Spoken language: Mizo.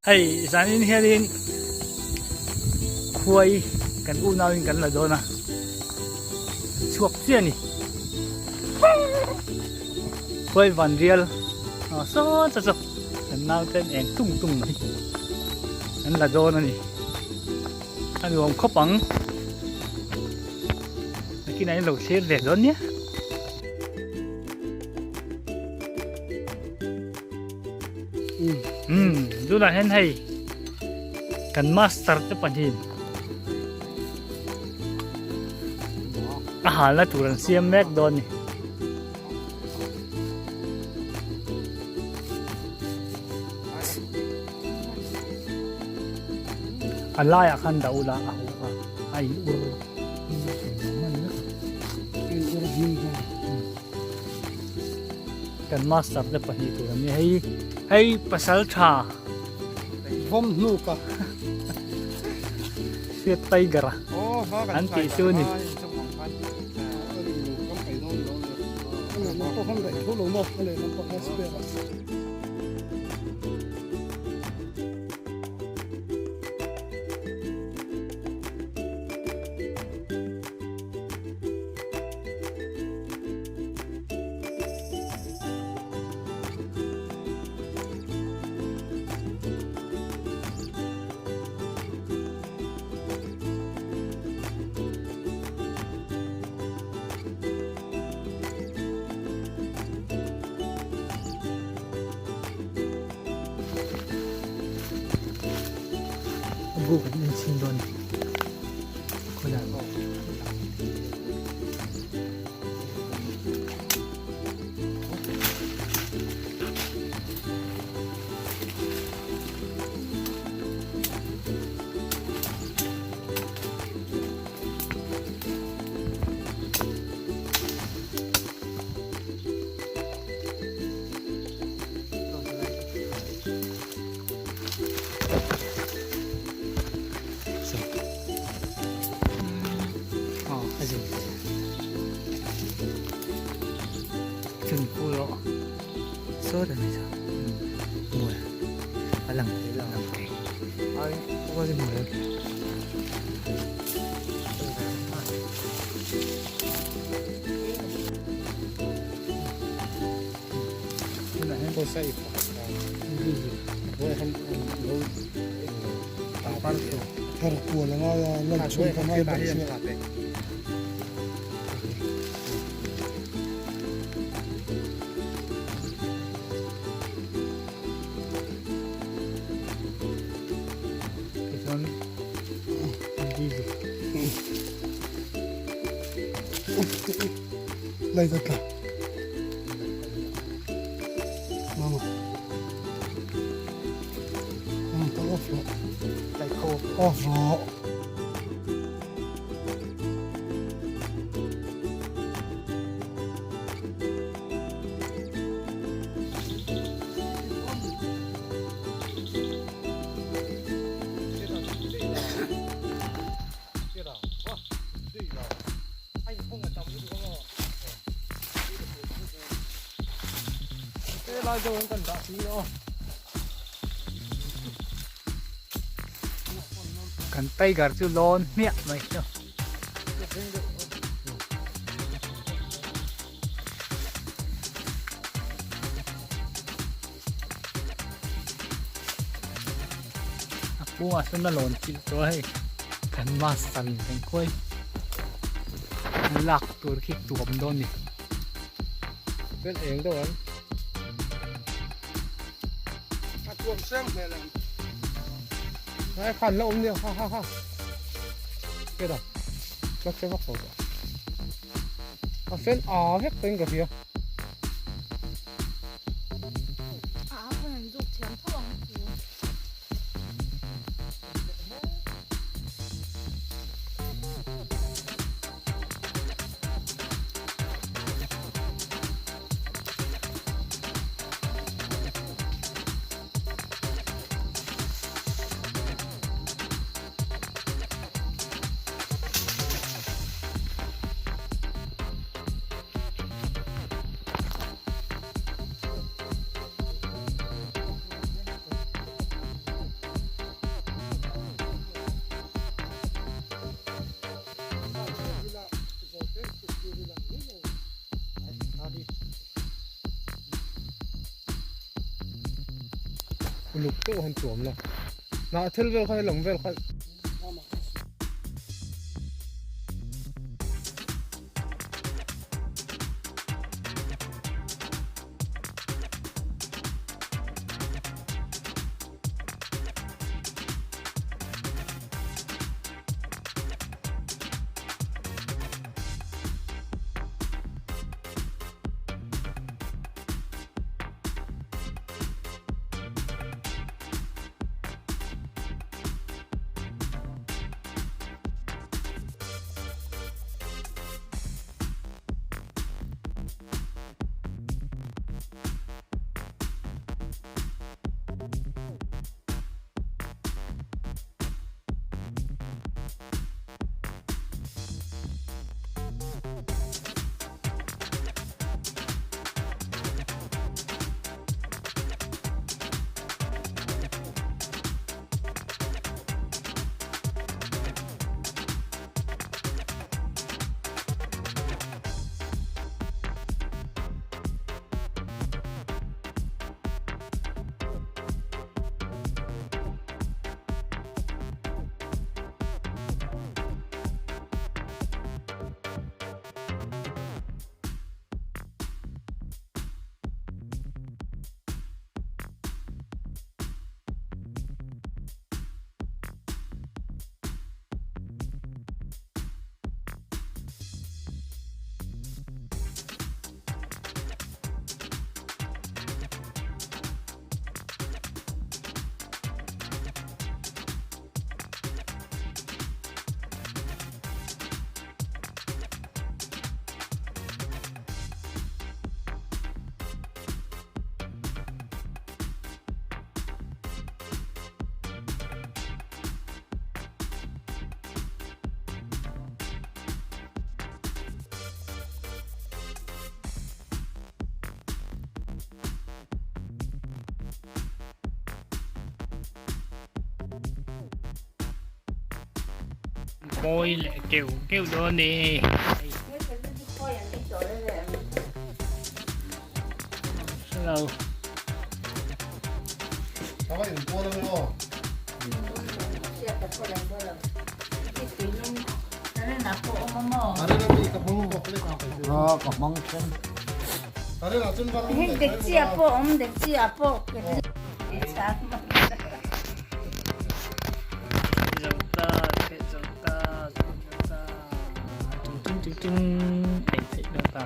Hei zanin hianin khuai kan unauin kan la dawn a, kan chhuak chiah a ni. Khuai van rial ah saw saw saw kan nauten eng tung tung mai an la dawn a ni. A nuam khawp ang. Nakinah in lo thlir ve dawn nia. Umm tunah hian hei kan master te pahnihin a halna tur an siam mek dawn a ni. A laiah khan dah ula a huh a a in ur Kan master te pahnih tur an ni hei hei pasal tha vawm hnuk a hriat tiger a an tih chu ni. A buk an en chhin dawn a ni. Khawlai maw? Thar kual a ngai a, lan chhun ka ngai bawk sia. Lai ta tla. Mama. Mama ta off lo. Off lo. Kan tiger chu lawn hmiah mai chu. A kungah sawn a lawn chilh tawh a hei kan master in kan khawi lak tur khi tuam dawn ni. Vel eng deuh ang. A tuam seng hmel ang. Ngai khan la awm nia ha ha ha. Keda. La che vak lo. A sen a vek tawhin ka hria. Uluk deuh han tuam la. Hnah thil vel kha helam vel kha. Mawi leh keuh keuh dawn ni. Hello. Zo ta, theh zo ta, zo ta, tung tung tung tung, ei theih dawn ta.